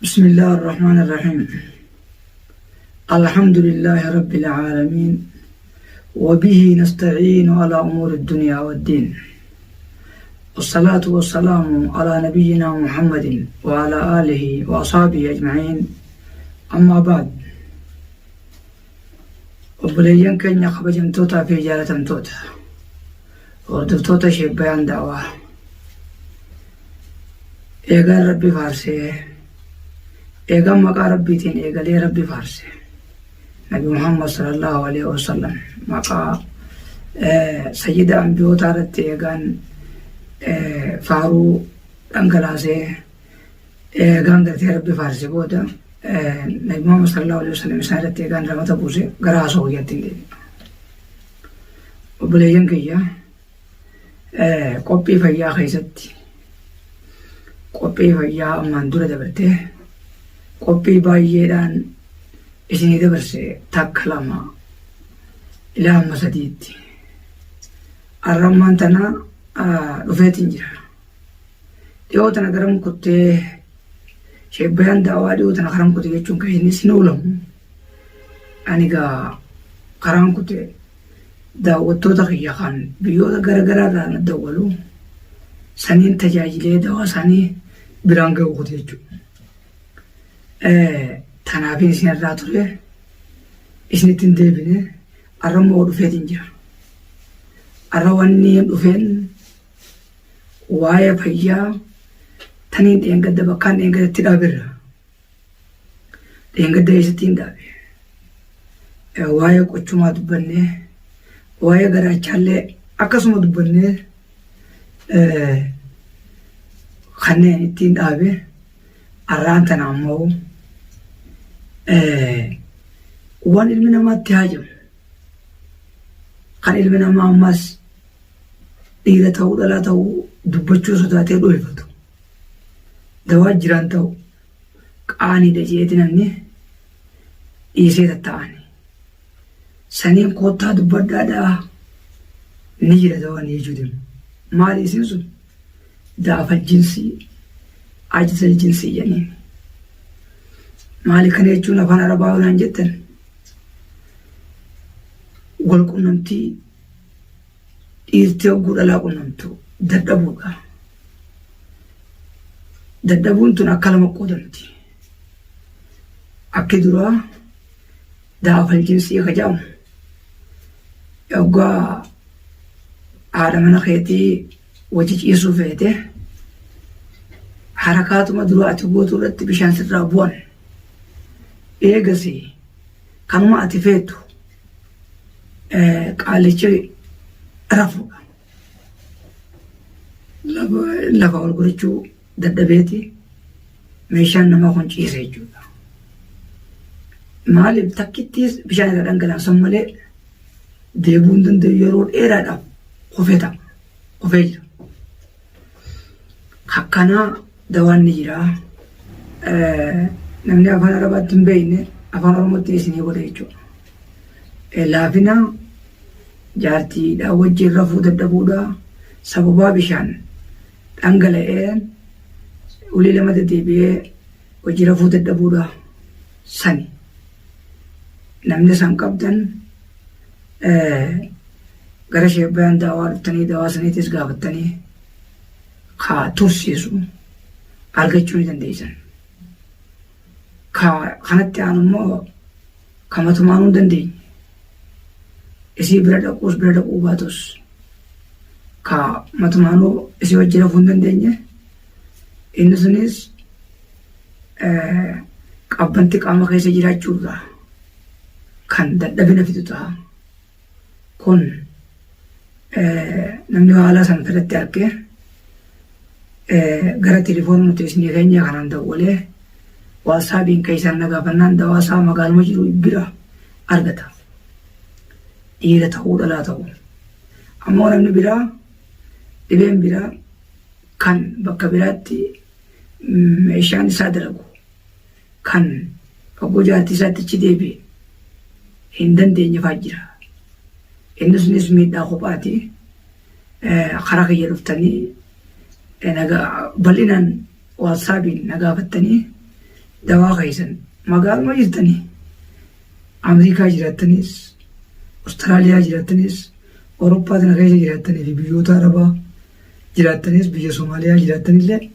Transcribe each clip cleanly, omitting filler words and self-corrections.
بسم الله الرحمن الرحيم الحمد لله رب العالمين وبه نستعين على أمور الدنيا والدين والصلاة والسلام على نبينا محمد وعلى آله وأصحابه أجمعين أما بعد Obboleeyyan keenya kabajamtootaa fi jaalatamtoota hordoftoota Sheek Bayaan Da'waa eegaan Rabbi faarsee eegaan maqaa Rabbiitiin eegalee Rabbi faarse Nabi Muhammad sallallahu alaihi wasallam maqaa sayyida ambiyootaa irratti eegaan faaruu dhangalaasee Eegaan gartee Rabbi faarse booda Nabi Muhammad sallallahu alaihi wasallam isaan irratti eegaan ramata buuse gara haasoo kiyyaatti hin deebi'a. Obboleeyyan kiyya qophii fayyaa keessatti qophii fayyaa ammaan dura dabartee qophii baay'eedhaan isinii dabarse takka lama ilaa amma sadiitti. Har'a ammaan tana dhufeetiin jira. Dhiyoo tana garam kuttee sheebbayaan daawaa dhiyoo tana karam kute jechuun kan inni sin oolamu. Ani gaa karaan kute daawwattoota kiyya kan biyyoota gara garaa irraa na dawwalu saniin tajaajilee dawaa isaanii biraan ga'u kute jechuudha. Tanaafin isin irraa ture isinitti hin deebine arra immoo dhufeetiin jira. Arra wanni dhufeen Waa'ee fayyaa taniin dheengadda bakkaan dheengadatti dhaaberra. Dheengadda eessatti hin dhaabe. Waa'ee qochumaa dubbannee, waa'ee garaachaallee akkasuma dubbannee kanneen ittiin dhaabe arraan tana ammoo waan ilmi namaatti haajamu kan ilmi namaa ammas Dhiira ta'uu dhalaa ta'uu dubbachuu sodaatee dhoyfatu. Dawaa jiraan ta'u qaaniidha jeeti namni dhiisee tatta'ani. Saniin koottaa dubbadhaadhaa ni jira dawaan jechuu deemu. Maali isin sun? Daafa jinsii ajzal jinsii jedhaniin. Maali kana jechuun afaan arabaa yoo naan jettan wal qunnamtii Dhiirti hogguu dhalaa qunnamtu dadhabuudha. Dadhabuun tun akka lama qoodamti. Akki duraa daafal jinsii ka jedhamu hoggaa haadha mana keetii wajji ciisuu feete harakaatuma dura ati gootu irratti bishaan sirraa bu'an. Eegasi kanuma ati feetu Qaalichi rafuudha. Lafa ol godhachuu dadhabeeti meeshaan namaa kun ciise jechuudha. Maaliif takkittiis bishaan irra dhangalaasan malee deebi'uu hin danda'u yeroo dheeraadhaaf kufee ta'a. Kufee jira. Akkanaa dawaan ni jira. Namni afaan Arabaatti hin beekne afaan Oromootti isinii godha jechuudha. Laafina jaartiidhaa wajjin rafuu dadhabuudha. Sababaa bishaan dhangala'een ulii lama deddeebi'ee hojii rafuu dadhabuudha. Sani namni san qabdan gara sheebbayaan daawaa dhuftanii dawaa saniitis gaafattanii ka tursiisu argachuu ni dandeessan. Ka kanatti aanu immoo ka matumaanuu hin dandeenye. Isii bira dhaquus bira dhaquu baatus ka matumaanuu isii wajji rafuu hin dandeenye inni sunis qabbanti qaama keessa jiraachuu irraa kan dadhabina fidu ta'a. Kun namni haala san irratti arge gara telefoona nuti isinii keenya kanaan dawwalee waatsaapiin keessaan na gaafannaan dawaa isaa magaaluma jiru bira argata. Dhiira ta'uu dhalaa ta'uu. Ammoo namni biraa dhibeen biraa kan bakka biraatti meeshaan isaa dalagu kan hogguu jaartii isaatti achi deebi'e hin dandeenye fa'aa jira. Inni sunis miidhaa kophaati. Karaa kiyya dhuftanii bal'inaan waatsaapiin na gaafattanii Dawaa keessan magaaluma jirtanii Ameerikaa jiraattanis, Awustiraaliyaa jiraattanis, Awurooppaa tana keessa jiraattanii fi biyyoota Arabaa jiraattanis, biyya Somaaliyaa jiraattanillee,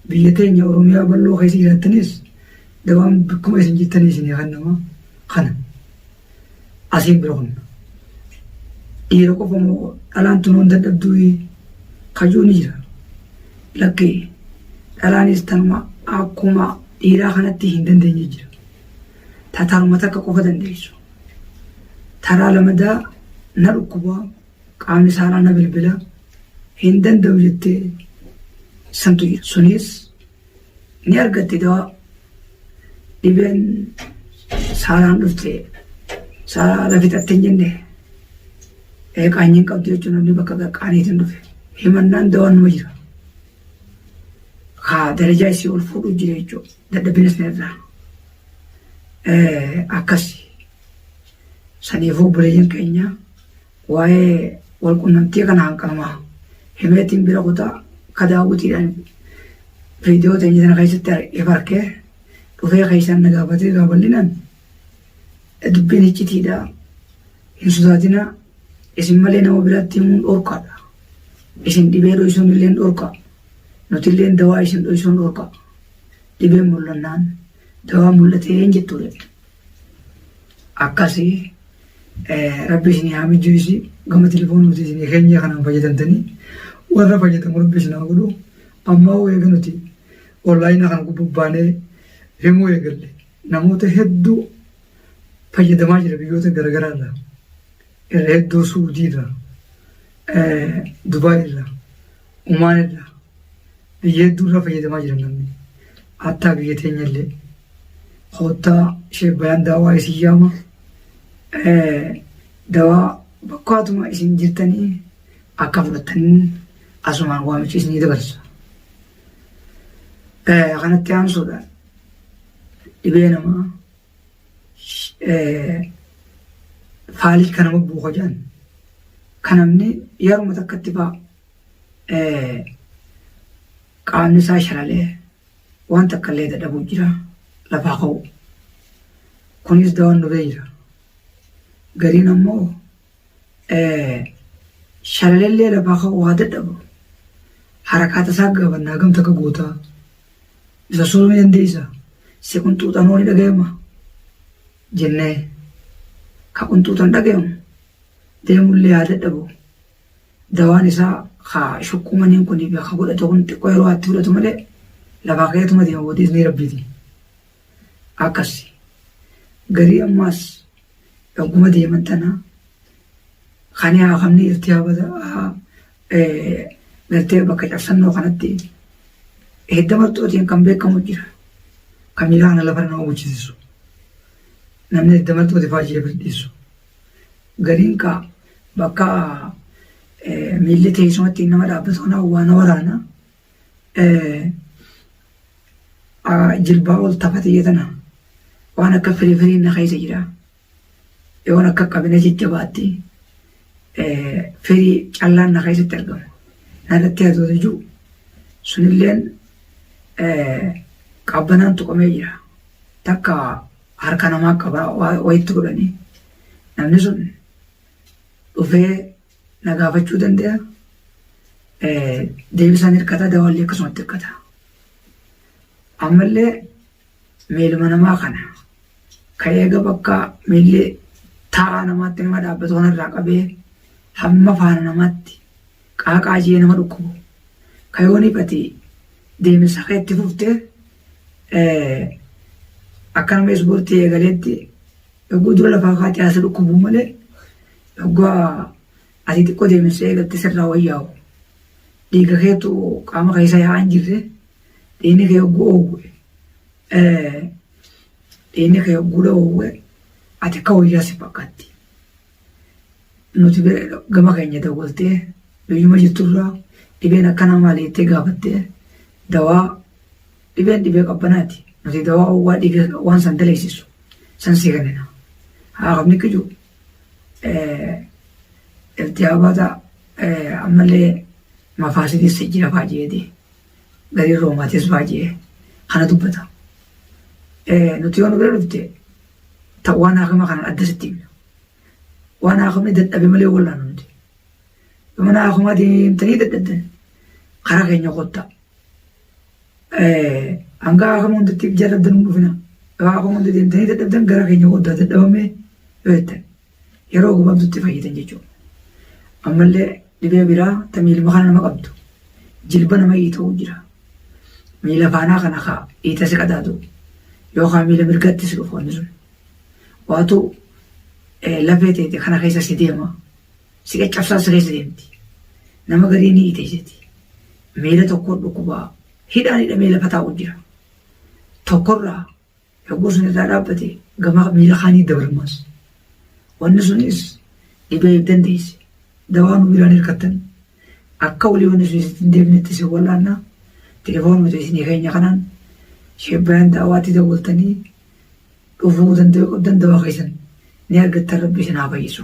biyya teenya Oromiyaa bal'oo keessa jiraattanis dawaan bakkuma isin jirtanii isinii kennama kana. Asiin bira kunna. Dhiira qofa moo dhalaan tunuun dadhabduu kajuu ni jira. Lakkee dhalaanis tanuma akkuma dhiiraa kanatti hin dandeenye jira. Tataaruma takka qofa dandeessu. Taraa lamadaa na dhukkuba qaamni saalaa na bilbila hin danda'u jettee santu jira. Sunis ni argatti dawaa dhibeen saalaan dhufte saala fixatte hin jenne qaanyiin qabdu jechuun namni bakka qaaniitiin dhufe himannaan dawaan numa jira. Kaa darajaa isii ol fuudhuu jira jechuudha dadhabina sana irraa. Akkasi saniifuu obboleeyyan keenya waa'ee walqunnamtii kana hanqanumaa himeetiin bira kutaa ka daawwitiidhaan viidiyoo teenya sana keessatti if arkee dhufee keessaan na gaafatee gaaballinaan dubbiin iccitiidha hin sodaatinaa isin malee nama biraatti himuun dhorkaadha isin dhibee dhoysuun illeen dhorkaa nuti illeen dawaa isin dhoysuun dhorkaa dhibeen mul'annaan dawaa mul'atee hin jettuudha. Akkasi rabbi isinii haa mijjeessi gama telefoona nuti isinii keenya kanaan fayyadamtanii warra fayyadamu rabbi isin haa godhu ammaa hoo eega nuti onlaayinaa kana gubbabbaanee himuu eegalle namoota hedduu fayyadamaa jira biyyoota garaagaraa irraa irra hedduu Suudii irraa Dubaay irraa Umaan irraa biyya hedduu irraa fayyadamaa jira namni hattaa biyya teenya illee koottaa sheek bayaan daawaa isin yaama dawaa bakkaatuma isin jirtanii akka fudhattanii asumaan waamicha isinii dabarsa. Kanatti aansuudhaan dhibee namaa faalii kan nama buuka jedhan kan namni yeruma takkatti fa'a qaamni isaa shalalee waan takka illee dadhabuu jira lafaa ka'u. Kunis dawaan dhufee jira. Gariin ammoo shalalellee lafaa ka'u waa dadhabu. Harakaata isaa gaafannaa gam takka gootaa. Isa soomii dandeessa. Si qunxuuxanoo ni dhagayama jennee ka qunxuuxan dhagayamu deemullee haa dadhabu. Dawaan isaa ka shukkuumaniin kun fi ka godhatu kun xiqqoo yeroo itti fudhatu malee lafaa ka'eetuma deema booda iznii rabbiitiin. Akkasi. Garii ammaas yogguma deeman tana kan haakamni iltihaabata gartee bakka cabsannoo kanatti hidda marxootiin kan beekamu jira. Kan miila kana lafa nama bulchisiisu. Namni hidda marxooti fa'aa jee birdhiisu. Gariin kaa bakka miilli teessumatti nama dhaabbatu kana waan waraana jilbaa ol taphatee tana waan akka firii firiin na keessa jira. Yoon akka qabina jajjabaatti firii callaan na keessatti argama. Narratti hadoota jiru sunilleen qabbanaan tuqamee jira. Takka harka namaa qabaa wayitti godhanii namni sun dhufee na gaafachuu danda'a. Deebisaan hirkata dawaallee akkasumatti hirkata. Ammallee miiluma namaa kana ka eega bakka miilli taa'aa namaatti nama dhaabbatu kanarraa qabee hamma faana namaatti qaaqaa jee nama dhukkubu. Ka yoo nifati deemsa keetti fuftee akka nama ispoortii eegaleetti yogguu dura lafaa kaatee asi dhukkubuu malee yoggaa ati xiqqoo deemsa eegalte sirraa wayyaa'u. Dhiiga keetu qaama keessa yaa'aa hin jirre dhiigni kee yogguu oowwe dhiigni kee yogguu dhoowwe ati akka wayyaa si fakkaatti. Nuti gama keenya dawwaltee biyyuma jirturraa dhibeen akkanaa maali jettee gaafattee dawaa dhibeen dhibee qabbanaati. Nuti dawaa oowwaa dhiiga waan san daleessisu san sii kennina. Haa qabni kiju iltihaabaata ammallee mafaasidiis jira faa jeeti. Gariin roomaatis faa jee kana dubbata. Nuti yoo nu bira dhufte ta waan haakima kanaan adda sitti himna. Waan haakimni dadhabe malee wallaanu nuti. Yoo mana haakimaa deemtanii dadhabdan karaa keenya kottaa. Hanga haakima hundatti jarrabdan hin dhufina. Yoo haakima hunda deemtanii dadhabdan gara keenya kottaa dadhabamee yoo jettan yeroo gabaabduutti fayyitan jechuudha. Ammallee dhibee biraa ta miilma kana nama qabdu jilba nama iita'uu jira. Miila faanaa kana kaa iita si qadaadu yookaan miila mirgatti si dhufu wanni sun. Waatu lafee teete kana keessa si deema si caccabsaa si keessa deemti. Nama garii ni iiteessiti. Miila tokkoon dhukkubaa hidhaan hidhamee lafa taa'u jira. Tokkorraa Yogguu sun irraa dhaabbate gama miila kaanii dabarmas. Wanni sunis dhibee if dandeesse. Dawaa nu biraan hirkattan. Akka walii wanni sun isitti hin deebinetti isin wallaanna. Telefoon nuti isinii keenya kanaan sheebbayaan da'awaatti dawwaltanii dhufuu danda'uu qabdan dawaa keessan ni argattan rabbi isin haa fayyisu.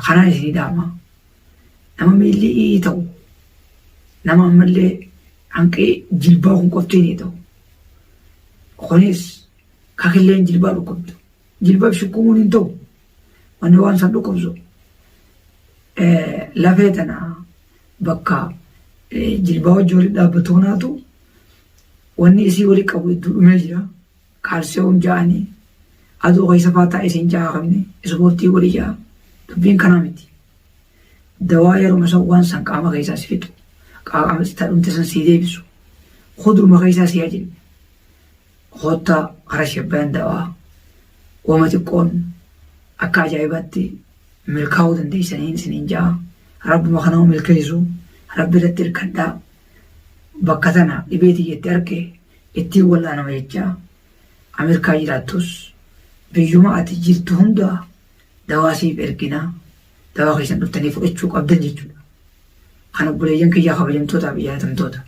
Kanaan isinii dhaama. Nama miilli ii ta'u nama ammallee hanqee jilbaa kun qofti ni ta'u. Kunis kakilleen jilbaa dhukkubdu. Jilbaaf shukkumuun hin ta'u. Wanni waan san dhukkubsu lafee tana bakka jilbaa wajji walitti dhaabbatu kanaatu wanni isii wali qabu iddoo dhumee jira. Kaalsiyoom ja'anii aduu keessa faa taa'e isin ja'a qabne ispoortii godhi ja'a. Dubbiin kanaa miti. Dawaa yeruma san waan san qaama keessaa si fixu, qaama ta dhumte san sii deebisu, kuduruma keessaa si ajajne. Koottaa kara shebbaan dawaa wama xiqqoon akka ajaa'ibaatti milkaa'uu dandeessaniin isiniin ja'a. Rabbuma kana milkeessu, Rabbi irratti hirkadhaa. Bakka tana dhibee tiyya itti arke ittiin wal'aanama jechaa Ameerikaa jiraattus biyyuma ati jirtu hundaa dawaa siif ergina dawaa keessan dhuftanii fudhachuu qabdan jechuudha. Kan obboleeyyan kiyyaa kabajamtootaa fi jaalatamtoota.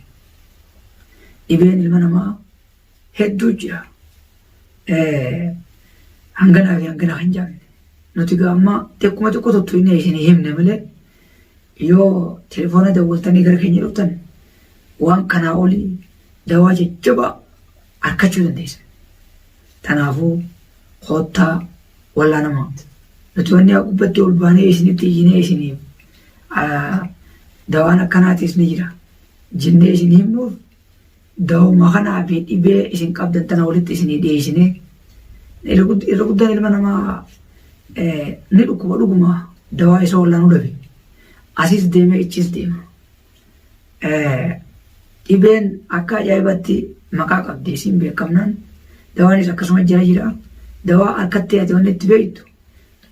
Dhibeen ilma namaa hedduu jira. Hanganaa fi hangana kan jaamne. Nuti gaa amma xiqquma xiqqoo tuttuqnee isinii himne malee yoo telefoona dawwaltanii gara keenya dhuftan waan kanaa olii dawaa jajjabaa arkachuu dandeessan. Tanaafuu koottaa wallaanamaa. Nuti wanni gubbatti ol baanee isinitti iyyinee isiniif dawaan akkanaatis ni jira jennee isin himnuuf dawuma kanaa fi dhibee isin qabdan tana walitti isinii dhiyeessinee irra guddaan ilma namaa ni dhukkuba dhuguma dawaa isa wallaanuu dhabe asis deemee ichis deema. Dhibeen akka ajaa'ibatti maqaa qabdi isiin beekamnaan dawaanis akkasuma jira jira. Dawaa harkatti ati wanni itti beektu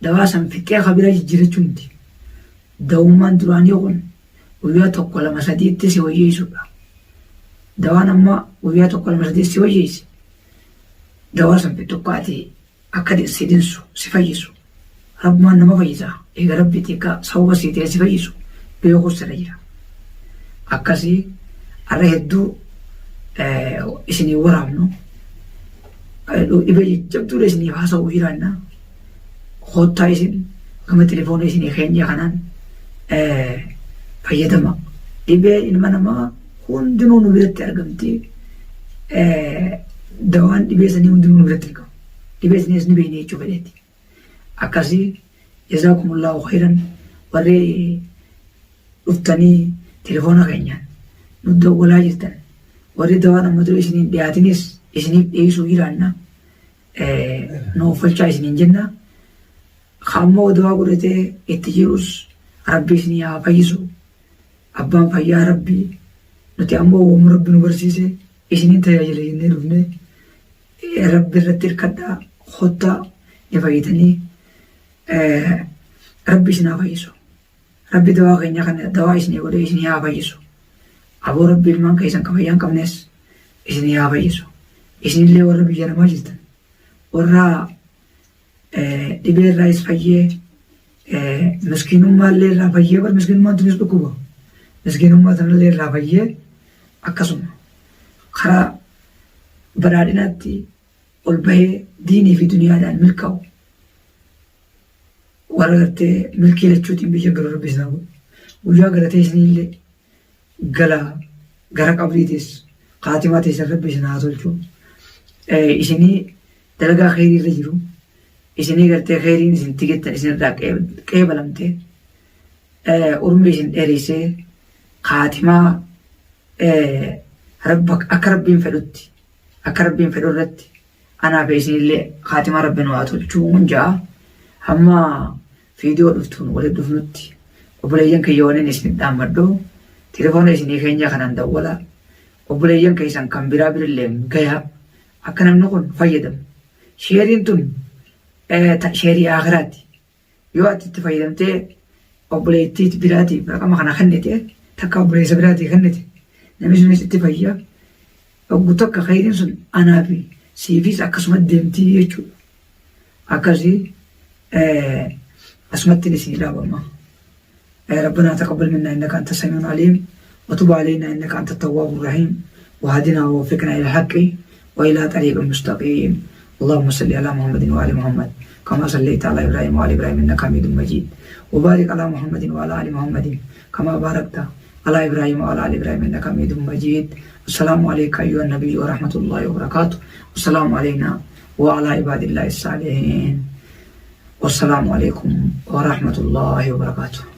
dawaa san fixee ka bira jijjiirachuu miti. Dawummaan duraanii kun guyyaa tokko lama sadiitti si wayyeessudha. Dawaan amma guyyaa tokko lama sadiitti si wayyeesse dawaa san fixxu akka ati akka si dhinsu si fayyisu rabbumaan nama fayyisa eega rabbiiti akka sababa sii ta'e si fayyisu beekuus sirra jira akkasii har'a hedduu isinii waraabnu dhibee jajjabduudha isiniif haasa'uu jiraanna koottaa isin gama telefoona isinii keenya kanaan fayyadama dhibee ilma namaa hundinuu nu biratti argamti dawaan dhibee sanii hundinuu nu biratti argamu. Dhibee saniis ni beekna jechuu fedheeti. Akkasii jazaakumullahu khayran warri dhuftanii telefoona keenyaan nu dawwalaa jirtan warri dawaan amma dura isiniin dhiyaatinis isiniif dhiyeessuu jiraanna nu uffalchaa isiniin jenna. Kammoo dawaa godhatee itti jirus rabbi isinii haa fayyisu. Abbaan fayyaa rabbi nuti ammoo wama rabbi nu barsiise isiniin tajaajila jennee dhufne rabbi irratti hirkadhaa kottaa ni fayyitanii rabbi isin haa fayyisu. Rabbi dawaa keenya kana dawaa isinii godhee isinii haa fayyisu. Aboo rabbi ilmaan keessan ka fayyaa hin qabnes isinii haa fayyisu. Isinillee warra biyya namaa jirtan warra dhibee irraayis fayyee miskiinummaa illee irraa fayyee bar miskiinummaan tunis dhukkuba miskiinummaa tanallee irraa fayyee akkasuma karaa badhaadhinaatti ol bahee diinii fi duniyaadhaan milkaa'u warra gartee milkii lachuutiin biyya galu rabbi isin haa godhu guyyaa galatee isinillee gala gara qabriitis kaatimaa teessan rabbi isin haa tolchu. Isinii dalagaa kheyrii irra jiru. Isinii gartee kheyriin isin itti gettan isinirraa qeebalamte. Urmii isin dheereysee kaatimaa akka rabbiin fedhutti akka rabbiin fedhu irratti anaa fi isinillee kaatimaa rabbi nu haa tolchuun ja'a. Hamma viidiyoo dhuftuun walitti dhufnutti obboleeyyan kiyya waniin isin dhaammadhu telefoona isinii keenya kanaan dawwala obboleeyyan keessan kan biraa birilleen gaya akka namni kun fayyadamu. Sheeriin tun sheerii aakiraati. Yoo ati itti fayyadamtee obboleettii biraatiif raqama kana kennite takka obboleessa biraatii kennite namni sunis itti fayya. Oggu takka khayriin sun anaa fi siifis akkasuma deemtii jechuudha. Akkasii asumatti isin dhaabama. ربنا تقبل منا إنك أنت السميع العليم وتب علينا إنك أنت التواب الرحيم وهدنا ووفقنا إلى الحق وإلى طريق مستقيم اللهم صل على محمد وآل محمد كما صليت على إبراهيم وآل إبراهيم إنك حميد مجيد وبارك على محمد وعلى آل محمد كما باركت على إبراهيم وعلى آل إبراهيم إنك حميد مجيد السلام عليك أيها النبي ورحمة الله وبركاته والسلام علينا وعلى عباد الله الصالحين والسلام عليكم ورحمة الله وبركاته.